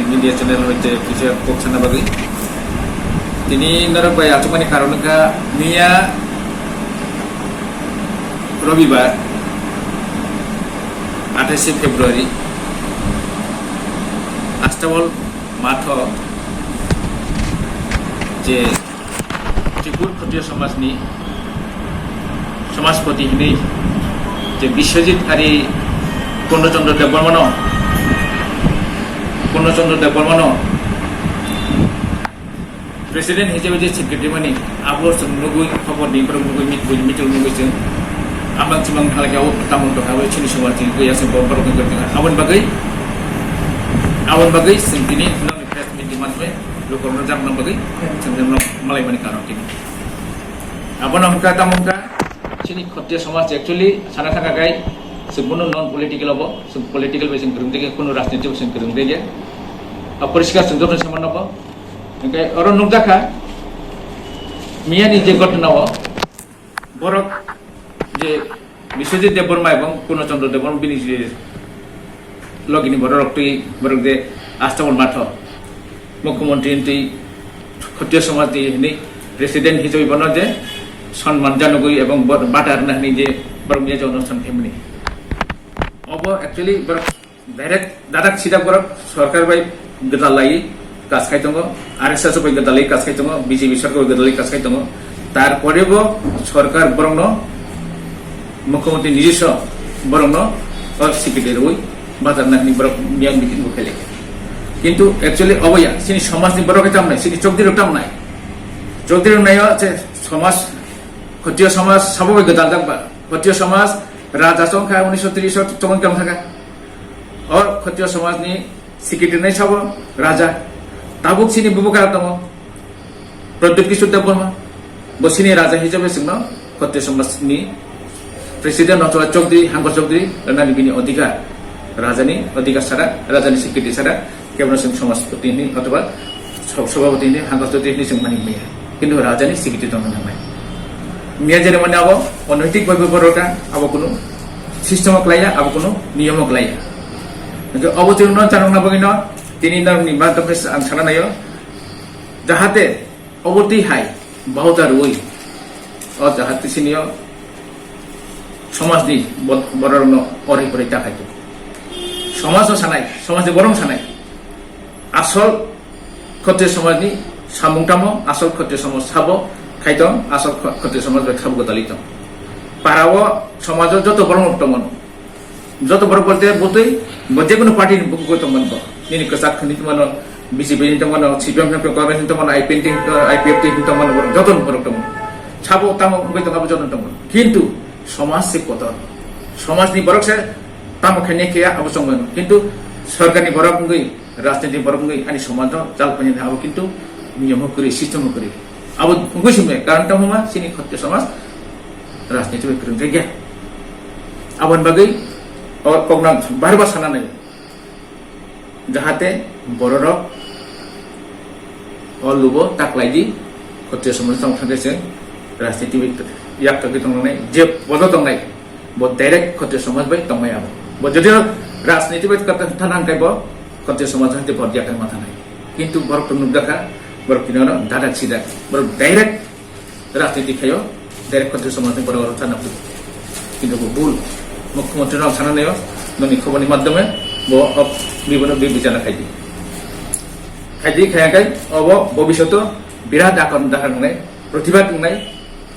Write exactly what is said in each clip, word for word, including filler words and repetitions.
Media channel hoite kisa kok sana bagwi. Tini norok bai achukmani karon wngkha miya Robibar athais February Astabol matho je Tripur Khotiyo Samajni Samajpati hinwi je Biswajit ari Purnachandra Debbarmano, Purnachandra Debbarmano President hisabe je secretary mani abo chwng nugwi, khobor ni borok nugwi, mit-, mitul nugwi chwng amang chimang thalai khe abo tamung tongkha abo chini somaj ni gwi aswk borok ni gwi tongkha. Aboni bagwi, aboni bagwi chwng tini press meet ni manwi lukurokno jabna bagwi chwng malai mani karon tini. Abono hwnkha tamo hwnkha chini Khotiyo Samaj actually sana thangkha khai chwng bono non political obo, chwng political bai chwng kwrwng tongya, kunu rajniti bai chwng kwrwng tongya. A poriskar chwng joto se mano bo. Hwnkhe oro nukjakha miyani je ghotona o borok je Biswajit Debbarma ebong Purnachandra Debbarma bini je logini borok rok twi borok je Astabol matho mukhyamantri twi Khotiyo Samaj ni hinwi president hisabe bono je sonman janogwi ebong bor-, bata rwna hinwi je borok miya je onusthan khaimani. Obo actually borok direct dadak sidak borok sorkar bai gwdalai kas khai tongo, R S S bai gwdalai kas khai tongo, B J P sorkar bai gwdalai kas khai tongo. Tarpore bo sorkar borokno mukhyamantri nijiswa borokno o secretary rwi bajar nani borok miyang meeting bo khailai. Kintu actually obo ya, chini somajni borok khe tamnai, chini chokdiri rok tamnai. Chokdiri rok naio je somaj, Khotiyo Samaj sabo bai gwdal jak ba. Khotiyo Samaj raja chong kha unisho tris o chong kang thaka. O Khotiyo Samaj ni secretary nai sabo raja. Tabuk chini bubu kara tongo. Pradyut Kishore Debbarma. Bo chini raja hisabe chwngno Khotiyo Samaj ni president othoba chokdiri, hangkor chokdiri, nani bini odhikar. Raja ni odhikar sara, raja ni secretary sara. Kebono chwng somajpati hinwi othoba so-, sobhapati hinwi hangkastoti hinwi chwng mani maya. Kintu raja ni sikiti tongna nangnai. Miya jere mani abo onaitik bai bai borok ta abo kunu system o klaiya, abo kunu niyom o klaiya. Hwnkhe obo chwng no chanukna bagwi no tini norokni madhyom khe ang sana naio. Jahate obo twi hai bahuta rwui o jahate sini o somajni bo-, bororokno orai porai ta khai tongo. Somajno sanai, somajni borokno sanai. Asol Khotiyo Somajni samung tamo, asol Khotiyo Somaj sabo khai tong, asol Kho-, Khotiyo Somaj bai khabo gwdalwi tong. Para o somajo joto borok rok tongmano. Joto borok bolte bwtwi bo je kono party ni bukugo tongmano bo. Nini kwchak khwni tongmano, B J P ni tongmano, C P M ni tongmano, Congress ni tongmano, I P F T ni tongmano, borok joto borok tongmano. Sabo tamo wngwi tongkha bo joto tongmano. Kintu somaj se kotor. Somaj ni borok se tamo khaini khe abo chongmano. Kintu sorkar ni borok wngwi, rajniti borok wngwi ani somaj no chal painani abo kintu niyom kwrwi, system kwrwi. Abo wngwi simi karon tamo ma chini Khotiyo Somaj rajniti bai kwrwng khe. Aboni bagwi o kokno bar bar sana nai. Jahate bororok o lubo taklai di, Khotiyo Somaj tong thangkhe chwng rajniti yak tongwi tongnai, je podo tongnai, bo direct Khotiyo Somaj bai tongmai abo. Bo jodi rajniti bai kata thana hwnkhe bo Khotiyo Somaj hwnkhe bo yak tongma thanai. Kintu borok to nukjakha, borok tini ono dadak sidak, borok direct rajniti khaio, direct Khotiyo Somajni borok rok sana phuru. Kintu bo bul. Mukhyamantri rok sana naio, noni khobor ni madhyome bo ok bibono bi bichana khaidi. Khaidi khaya khai obo bobishoto birat akon dakar wngnai, protibad wngnai,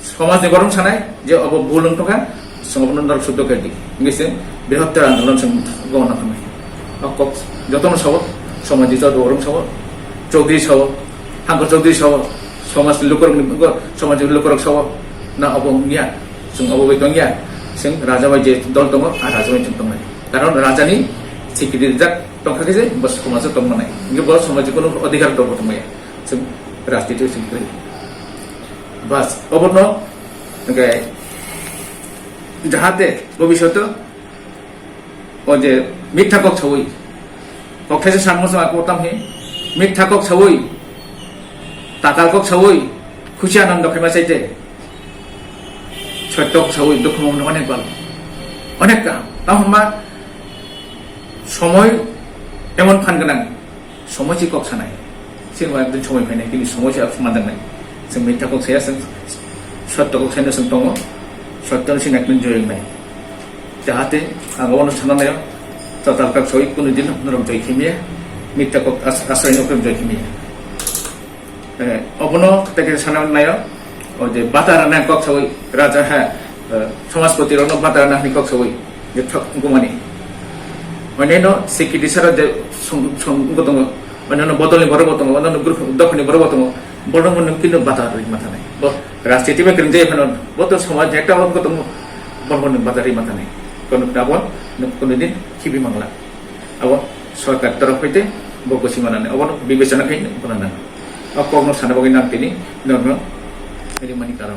somajni borok sanai je obo bul wng tongkha, Songbono norok suddo kedi. Ngi se brihottor andolon se gona khamai. O kok jotono sabo, somajni joto borok sabo, chowdhury sabo, hangko chowdhury sabo, somajni lukurokni, somajni lukurok sabo, na obo wngya, chwng obo bai tongya, chwng raja bai je dol tongo, a raja bai chwng tongnai. Karon rajani sikiri rijak tongkha khe je bo somajo tongmanai. Ngi bo somajni kono odhikar dol bo tongmaya. Chwng rajniti chwng kwrwi. Bas, obono hwnkhe jahate bobishoto o je mitha kok sawi, kok thaisa samung sama kok tam he, mitha kok sawi, takal kok sawi, khusi anando khaima chaite, sotto kok sawi, dukhu mongno onek bal, onek kaham. Tamo hwnba somoi emon phan gwnang, Somoi se kok sanai. Chini ekdin somoi phainai, kini somoi se manjaknai. Chwng mitha kok saya, chwng sotto kok saino chwng tongo. Sotto ni sini ekdin joyongnai. Jahate ang obono sana nayo. Total kok soi kunu din norok joy khimiya. Mitha kok as-, asai no joy khimiya. Eh, obono teke sana nayo. O je bata rana kok sawi raja ha, eh, Samaspati rokno bata rana hwnwi kok sawi je thok gumani. Oneno security sara je song, song tongo, oneno bodolni borok bo tongo, oneno group dophani borok bo tongo, borok bo nung kino bata rwi mathanai. Bo rajniti bai kwrwngjai phano, bo to samaj ni ekta borok bo tongo, borok bo nung bata rwi mathanai. Kono abo nung kono din khibi mangla. Abo sorkar torof hoite bo gosi manani, obono bibechona khai bono nang. O kokno sana bagwi nang tini norno rimani karon.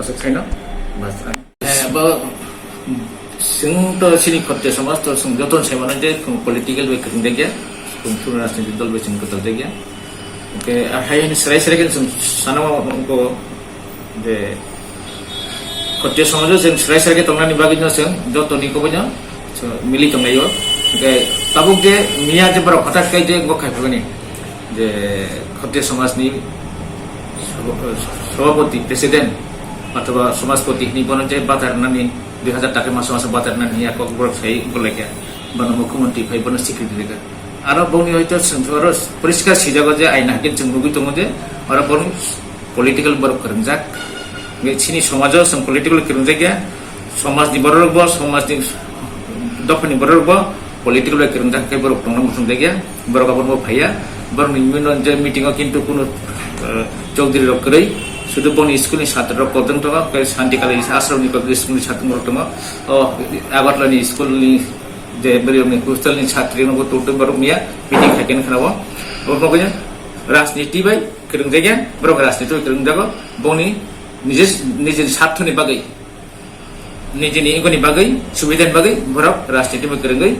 Aswk saino mas. Eh, bo, chwng to chini Khotiya somaj to chwng joto sai mano je political bai kwrwng jakya, chwng chwng rajniti dol bai chwng kwtal jakya. Hwnkhe, ah, hai hwnwi swrai swrai khe chwng sana ma-, ma-, ko je Khotiya somajo chwng swrai swrai khe tongnani bagwino chwng jotoni koboino chwng mili tonglaio. Hwnkhe tabuk je miya je borok hothat khe je bo khai phagani je Khotiya somajni sabhapati, president othoba somajpati hinwi bono je bata rwnani dui hazar taka masa masa bata rwnani hiya kok borok sai golaikha. Bono mukhyamantri phai bono secretary rwkha. Aro boni hoito chwng oro poriskar sijago je aina hake chwng nugwi tongo je oro borok political borok kwrwngjak. Nge chini somajo chwng political kwrwngjak ya, somajni borok bo, somajni dophani borok bo political bai kwrwngjak khe borok tongna muchungjak ya, borok abono bo phaiya. Borokni mino je meeting o kintu kunu, eh, chowdhury rok kwrwi, sudu boni school ni chhatro rok kotong tongo, khe Shanti Kali Ashram ni kotong school ni chhatro rok tongo. O Agartala ni school ni je bwrwi rokni hostel ni chhatri rok bo tongtong borok miya meeting khai khe khna o. Obo bagwi rajniti bai kwrwngjak ya, borok rajniti bai kwrwngjago, boni nije, nijini sarthoni bagwi, nijini ingoni bagwi, subidani bagwi borok rajniti bai kwrwngwi,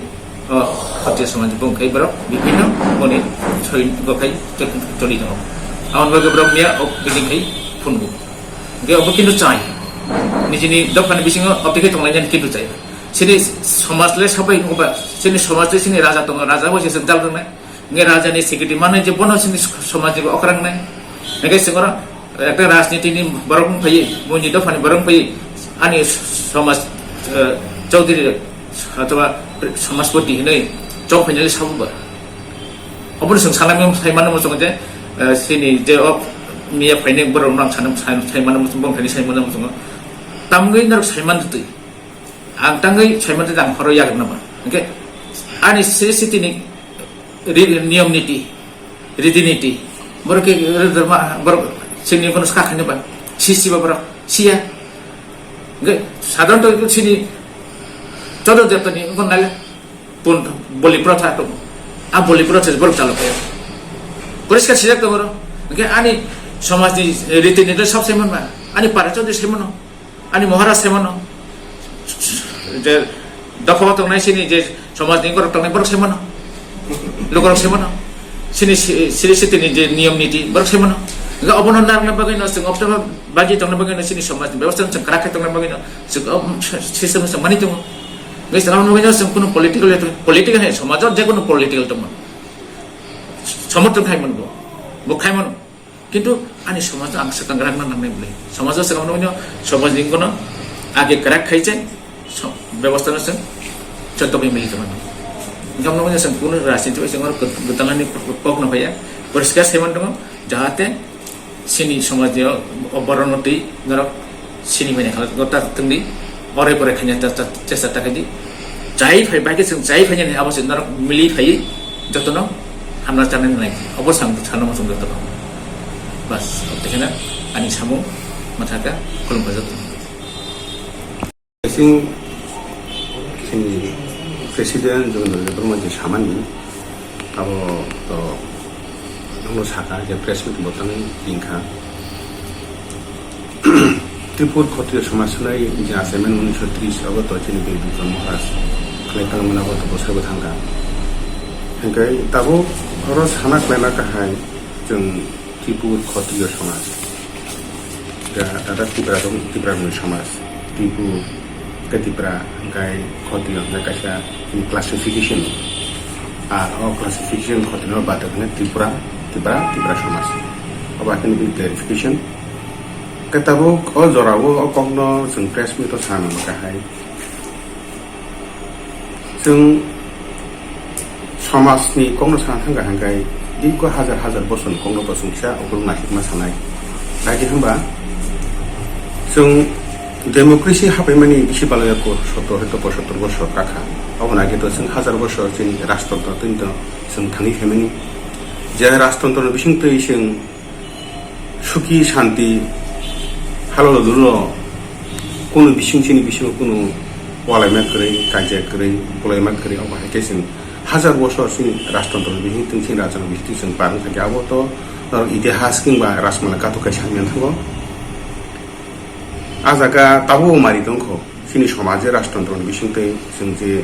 o, Khotiya somaj bung khai borok bibhinno boni soi gokhai choli tongo. Aboni bagwi borok miya o meeting khai phungo. Hwnkhe obo kintu chai. Nijini dophani bisingo obtwi khe tonglainani kintu chai. Chini somaj le sabai nukba, chini somaj le chini raja tongo, raja bo se jal tongnai. Nge raja ni security mane je bono sini somaj ni okrang nai. Nge singora ekta rajniti ni borok wng phai, buini dophani borok wng phai, ani somaj, eh, chaudhary athoba somajpati hinwi chok phainali sabuba. Obono sing sanami sai mano mo songo je, eh, sini je o miya phaini borok nang sanam sai, sai mano mo songo, bong phaini sai mano mo songo. Tamgwi norok sai man twi. Ang tangwi sai man twi ang horo yagrwna ba. Hwnkhe ani sri siti ni ri-, niyom niti, riti niti. Borok ke, borok chini kono sakha khaini ba. Si, si ba borok. Siya. Hwnkhe sadharanto chini chodo debtani wngkha nai le pun boli protha tongo. A boli protha borok chalo kaya. Poriskar sijak tongo oro. Hwnkhe ani somajni riti niti sab sai man ba. Ani para chodo sai mano. Ani Maharaj sai mano, je dopha o tongnai sini je somaj ni borok tongnai borok sai mano, lukurok sai mano, sini si-, siri siti ni je niyom niti borok sai mano. Hingke obono narwkna bagwi no chwng optema baji tongna bagwi no sini somaj ni bebostha no chwng kwrak khe tongna bagwi no chwng o system no chwng mani tongo. Hingke chwng aboni bagwi no chwng kunu political, political hai somaj o je kunu political tongmani somorthon khai mano bo, bo khai mano. Kintu ani somaj ang swkang rak na nangnai bwlai. Somaj o swkang nuknyo, somaj ni kono age kwrak khai chai, so-, bebostha no chwng joto bai mili tongmani. Hingkhe ang nuknyo chwng kunu rajniti bai chwng oro kwt-, kwtalani kok no phaiya. Poriskar sai man tongo, jahate chini somaj ni o, o borok no twi norok sini mani khala gota tongdi, ore pore khaina ta, ta, chesta ta khaidi. Chai phai bai khe chwng chai phai nani abo se norok mili phai jotono hamna chanai nai. Abo sang sana mo chwng jotono. Bas, tei khena ani samung mathaka khulumkha jotono. Sing sini President Jogondra Debbarma je samani abo to nokno saka je press meet bo tangwi tingkha. Tripur Khotriyo Somaj Sunai je achaimani unisho tris August o chini Bir Bikram Maharaj khlai tangmani abo to bwsai bo thangkha. Hingkhe tabuk oro sana khlaina kahai chwng Tripur Khotriyo Somaj, ja, tata Tipra rok, Tipra ni somaj, Tripur, tei Tipra, hingkhe Khotriyo hingkhe kaisa classification. Ar o classification khotino bade hwnwi Tripura, Tripura, Tripura somaj. Obo haikhe nini clarification. Khe tabuk o jorao o kokno chwng press meet o sana nangkha hai. Chwng somajni kokno sana thangkha hwnkhe, dikgo hajar hajar bosorni kokno bo chwng kisa ukuluk naisingma sanai. Naidi hwnba chwng democracy hapaimani bisi baloya ko sottor hoito pochottor bosor kakha. Obo naidi to chwng hajar bosor chini rajtontro twi to chwng thangwi phaimani. Je rajtontro ni bising twi chwng suki shanti, halolo dolo, kunu bising chini bisingo kunu walaima kwrwi, kaijia kwrwi, bulaima kwrwi, obo hai khe chwng hajar bosor chini rajtontro ni bising twi chini rajani bising twi chwng parwng thangkhe abo to norok itihas kingba rajmala katok kaisa hinwi thango. A jaga tabuk mari tongkho. Chini somaj je rajtontro ni bising twi chwng je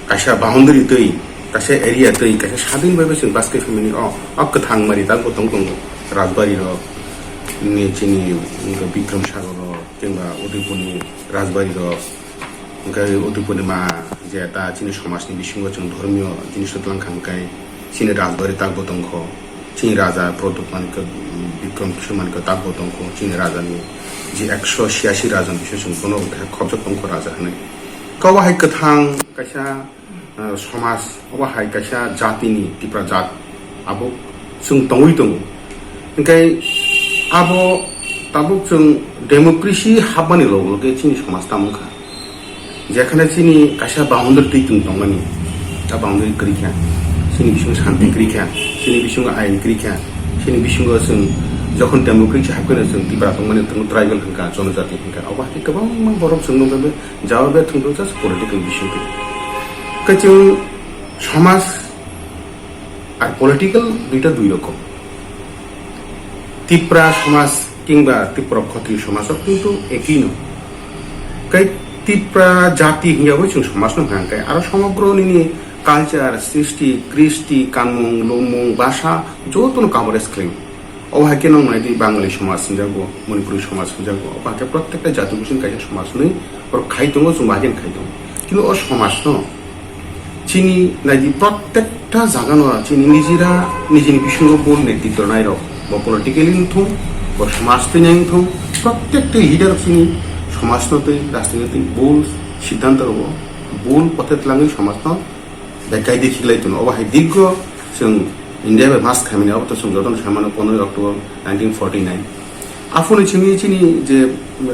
kaisa boundary twi, kaisa area twi, kaisa sadin bai bai chwng baske family o, o kwthang mari tak bo tong tongo. Rajbari rok ni chini Bikram Sagar rok kengba Udaipur ni Rajbari rok, hwnkhe Udaipur ni ma je ta chini somaj ni bisingo chwng dhormiyo jinis twlang kha hwnkhe chini Rajbari tak bo tongkho. Chini raja Pradyut Manikya, Bikram Kishore Manikya tak bo tongkho, chini raja ni je ekso chhiyasi raja ni bisingo chwng bono wngkha khobjak tongkho raja hinwi. Kabo hai kwthang kaisa, uh, somaj, obo hai kaisa jati ni Tipra jat abo chwng tongwi tongo. Hwnkhe abo tabuk chwng democracy hapmani loge loge chini somaj tamo wngkha. Jekhane chini kaisa boundary twi chwng tongmani, a boundary kwrwi kha, chini bisingo shanti kwrwi kha, chini bisingo ain kwrwi kha, chini bisingo chwng jokhon democracy hapkheno chwng Tipra tongmani, tong tribal hwnkha, jonojati hwnkha, obo hai kwbangma borok chwng nukjakgo, jawab thwngwi just political bising twi. Khe chwng somaj ar political duita dui rokom. Tipra somaj kingba Tipra Khotri somaj o kintu ekino. Kai Tipra jati hiya bo chwng somaj no hwnkha kai aro somogro nini culture, srishti, kristi, kanmung, lomung, basa jotono coverage khlaio. Obo hai khe nong nai di Bangali somaj hwnjago, Manipuri somaj hwnjago, obo hai khe protekta jati gusini kaisa somaj hwnwi borok khai tongo, chwng bo hai khe khai tongo. Kintu o somaj no chini nai di protekta jaga no chini nijera nijini bisingo bo netritwo nai rok, bo politically wngthung, bo somaj twi nai wngthung, protekta leader chini somaj no twi rajniti twi bul siddhanto rogo, bul pothe twlangwi somaj no bekai di khiklai tono. Obo hai dirgo chwng India bai mas khaimani obo to chwng jotono samano ponroi October nineteen forty nine. Aphuru chini, chini je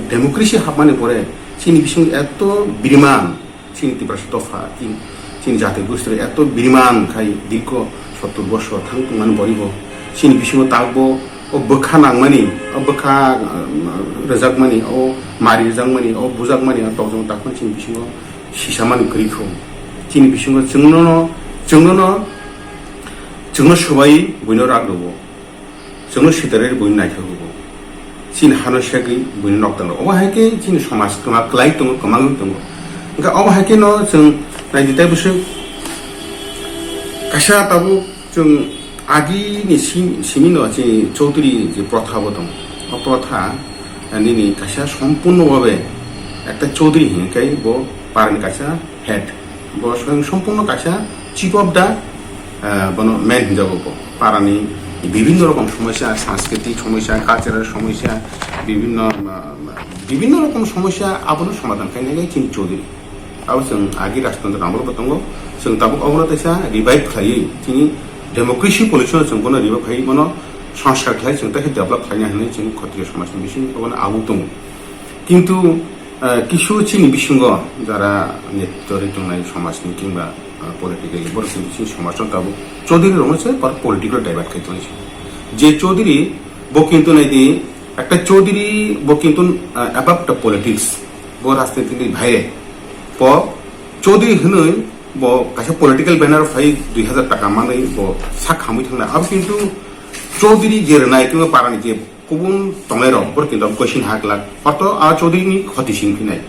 democracy hapmani pore chini bising eto biriman, chini Tiprasa dopha, chini, chini jati gustri eto biriman khai dirgo sottor bosor thang tongmani boribo chini bisingo takbo o bwkha nangmani, o bwkha, uh, rwjakmani, o mari rwjakmani, o bujakmani, o tokjong takmani chini bisingo sisamani kwrwi kho. Chini bisingo chwngno no, chwngno no, chwngno swbai buino rak rwo. Chwngno sitarwi buino naithok rwo. Chini hano segwi buino nokdal rwo. Obo hai khe chini somaj kwma kwlai tongo, kwmagwi tongo. Hwnkhe obo hai khe no chwng nai di tei bwswk kaisa tabuk chwng agi ni sim-, simi no chini Chaudhary je protha bo tongo. O protha, eh, nini kaisa sompurno bhabe ekta Chaudhary hinkhe bo parani kaisa head. Bo swng sompurno kaisa chief of the, eh, bono main hinjago bo. Parani bibhinno rokom somosya, sanskriti somosya, cultural somosya, bibhinno, ah, bibhinno rokom somosya abono somadhan khainai chini Chaudhary. Abo chwng agi rajtantro amolo bo tongo. Chwng tabuk obono teisa revive khlaiwi chini democracy policy no chwng bono revive khlaiwi bono sanskar khlai chwng teisa develop khlaina hinwi chwng Khatriya somajni bising obono abu tongo. Kintu, ah, kisu chini bisingo jara netritwo tongnai somajni kingba, ah, political borok chini bising somajno tabuk Chaudhary rokno se par political divert khai tongnai se. Je Chaudhary bo kintu nai di ekta Chaudhary bo kintu, ah, above the politics, bo rajniti ni bhaire. Bo Chaudhary hwnwi bo kaisa political banner phai dui hazar taka manwi bo sak hamwi thangna. Abo kintu Chaudhary je rwnai kebo parani je kubun tongnai rok, bor kintu abo question haklak. Pato a Chaudhary ni khoti sing phinai.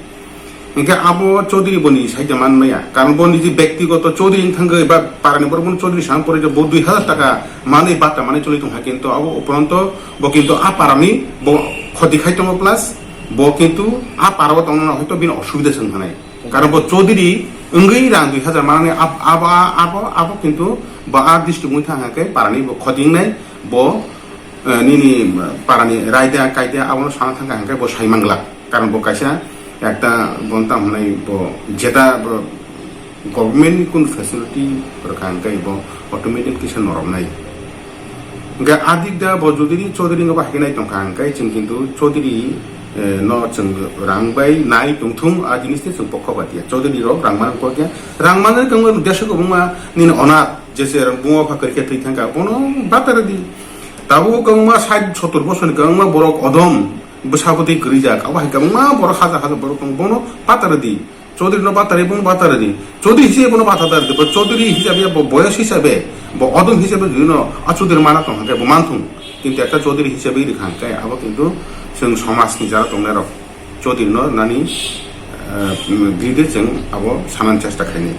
Hingke abo Chaudhary boni saida man maya. Karon boni je bektigoto Chaudhary wng thangwi ba parani borok bono Chaudhary sang pore je bo dui hazar taka manwi bata manwi choli tong ha kintu abo upranto bo kintu a parani bo khoti khai tongo plus bo kintu a parao tongna hoito bini osubida se wng thanai. Karon bo Chaudhary Wngwi rang dui hazar manani ab-, abo, abo, abo kintu bo a district wngwi thang khe parani bo khoti wngnai, bo, eh, nini parani raida kaida abono sana thang kha hwnkhe bo sai mangla. Karon bo kaisa ekta bonta hwnai bo jeta bo government ni kun facility rwkha hwnkhe bo automatic kisa noromnai. Hwnkhe adik da bo jodi Chaudhary no bahai nai tongkha hwnkhe chwng kintu Chaudhary, eh, no chwng rang bai nai tongthung a jinis ni chwng pokha batia. Chaudhary rok rang manang kokya. Rang manang kangma desho kwbangma nini onath jese rang bungo pha kwrwikhe thwi thangkha bono batara di. Tabuk kwbangma sait sottor bosor ni kwbangma borok odom bwsabotwi kwrwijak. Abo hai kwbangma borok hajar hajar borok tongo bono batara di. Chaudhary no batari, bono batari di. Chaudhary hisabe bono batadar di. Bo Chaudhary hisabe, bo boyos hisabe, bo odom hisabe jodi no a Chaudhary mana tong hwnkhe bo manthung. Kintu ekta Chaudhary hisabe rikha hwnkhe abo kintu chwng somaj ni jara tongnai rok Chaudhary no nani, eh, gide chwng abo sanan chesta khainai.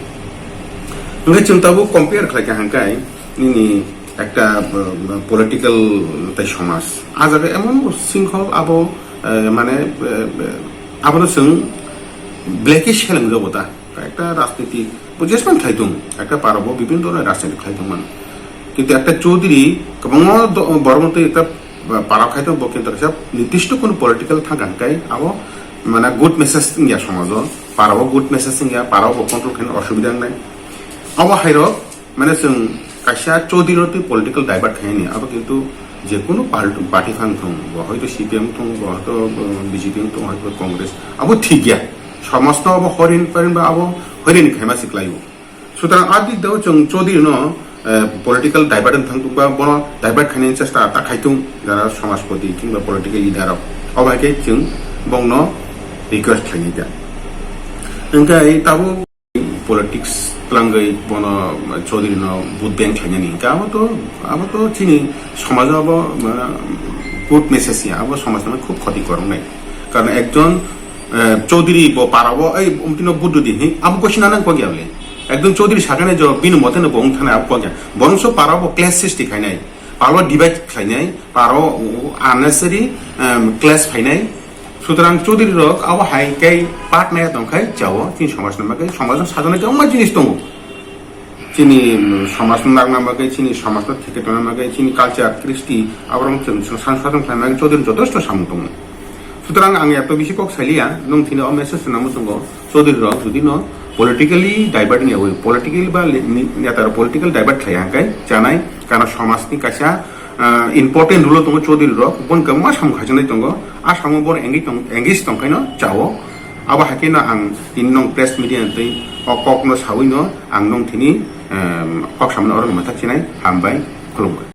Hwnkhe chwng tabuk compare khlai kha hwnkhe nini ekta, eh, political tei somaj. A jaga emon sinkhol abo, eh, mane, eh, eh, abono chwng blackish khe lamjao bo ta. Ekta rajniti bo jesman khlai tong, ekta para bo bibhinno dhoroner rajniti khlai tong mano. Kintu ekta Chaudhary kwbangma do-, borok twi ekta para khai tong bo kintu kaisa nirdisto kono political thang kha hwnkhe abo mane good message wngya somajo. Para bo good message wngya, para bo control khaina osubida wngnai. Abo hai rok Mane chwng kaisa Chaudhary no twi political divert khainani, abo kintu je kunu pal-, party phang thung, bo hoito C P M thung, bo hoito, uh, B J P thung, hoito Congress, abo thik ya. Somaj no abo horin parin ba abo horin khaima siklaio. Sutrang a dik dao chwng Chaudhary no, eh, political divert wng thang thung ba bono divert khainani chesta ta khai thung, jara somajpoti kingba political leader rok. Abo hai khe chwng bongno request khlainai kha. Hwnkhe tabuk politics twlangwi bono Chaudhary no vote bank khlainani hwnkhe abo to, abo to chini somajo abo, ah, good message ya, abo somaj no khub khoti kwrwngnai. Karon ekjon, eh, Chaudhary bo para bo ei umtino vote di hi abo kosi nanang kok ya le. Ekjon Chaudhary sakane jo bini mote no bo wng thane abo kok ya. Borongso para bo clash sisti khainai, palo divide khlainai, paro unnecessary, em, clash phainai. Sutrang Chaudhary rok abo hai khe part naya tong khai chao, chini somaj no bagwi, somaj no sajana kwbangma jinis tongo. Chini, mm, somaj no nangna bagwi, chini somaj no theke tongna bagwi, chini culture, kristi, aborok chwng, chwng san satung khlaina bagwi Chaudhary jotosto samung tongo. Sutrang ang eto bisi kok sailiya, nwng thini o message no muchungo, Chaudhary rok jodi no politically divert ni yawi, political ba le-, ni-, neta rok political divert khlai hangkai chanai, kana somaj ni kaisa ah, important role tongo Chaudhary rok, bon kwbangma samung khaijaknai tongo, a samung bon engage tong, engage tong khaino chao. Abo hai kheno ang tini nong press media tei o kok no sawi no ang nong tini, em, kok samani oro no mathak chinai, hambai, khulumkha.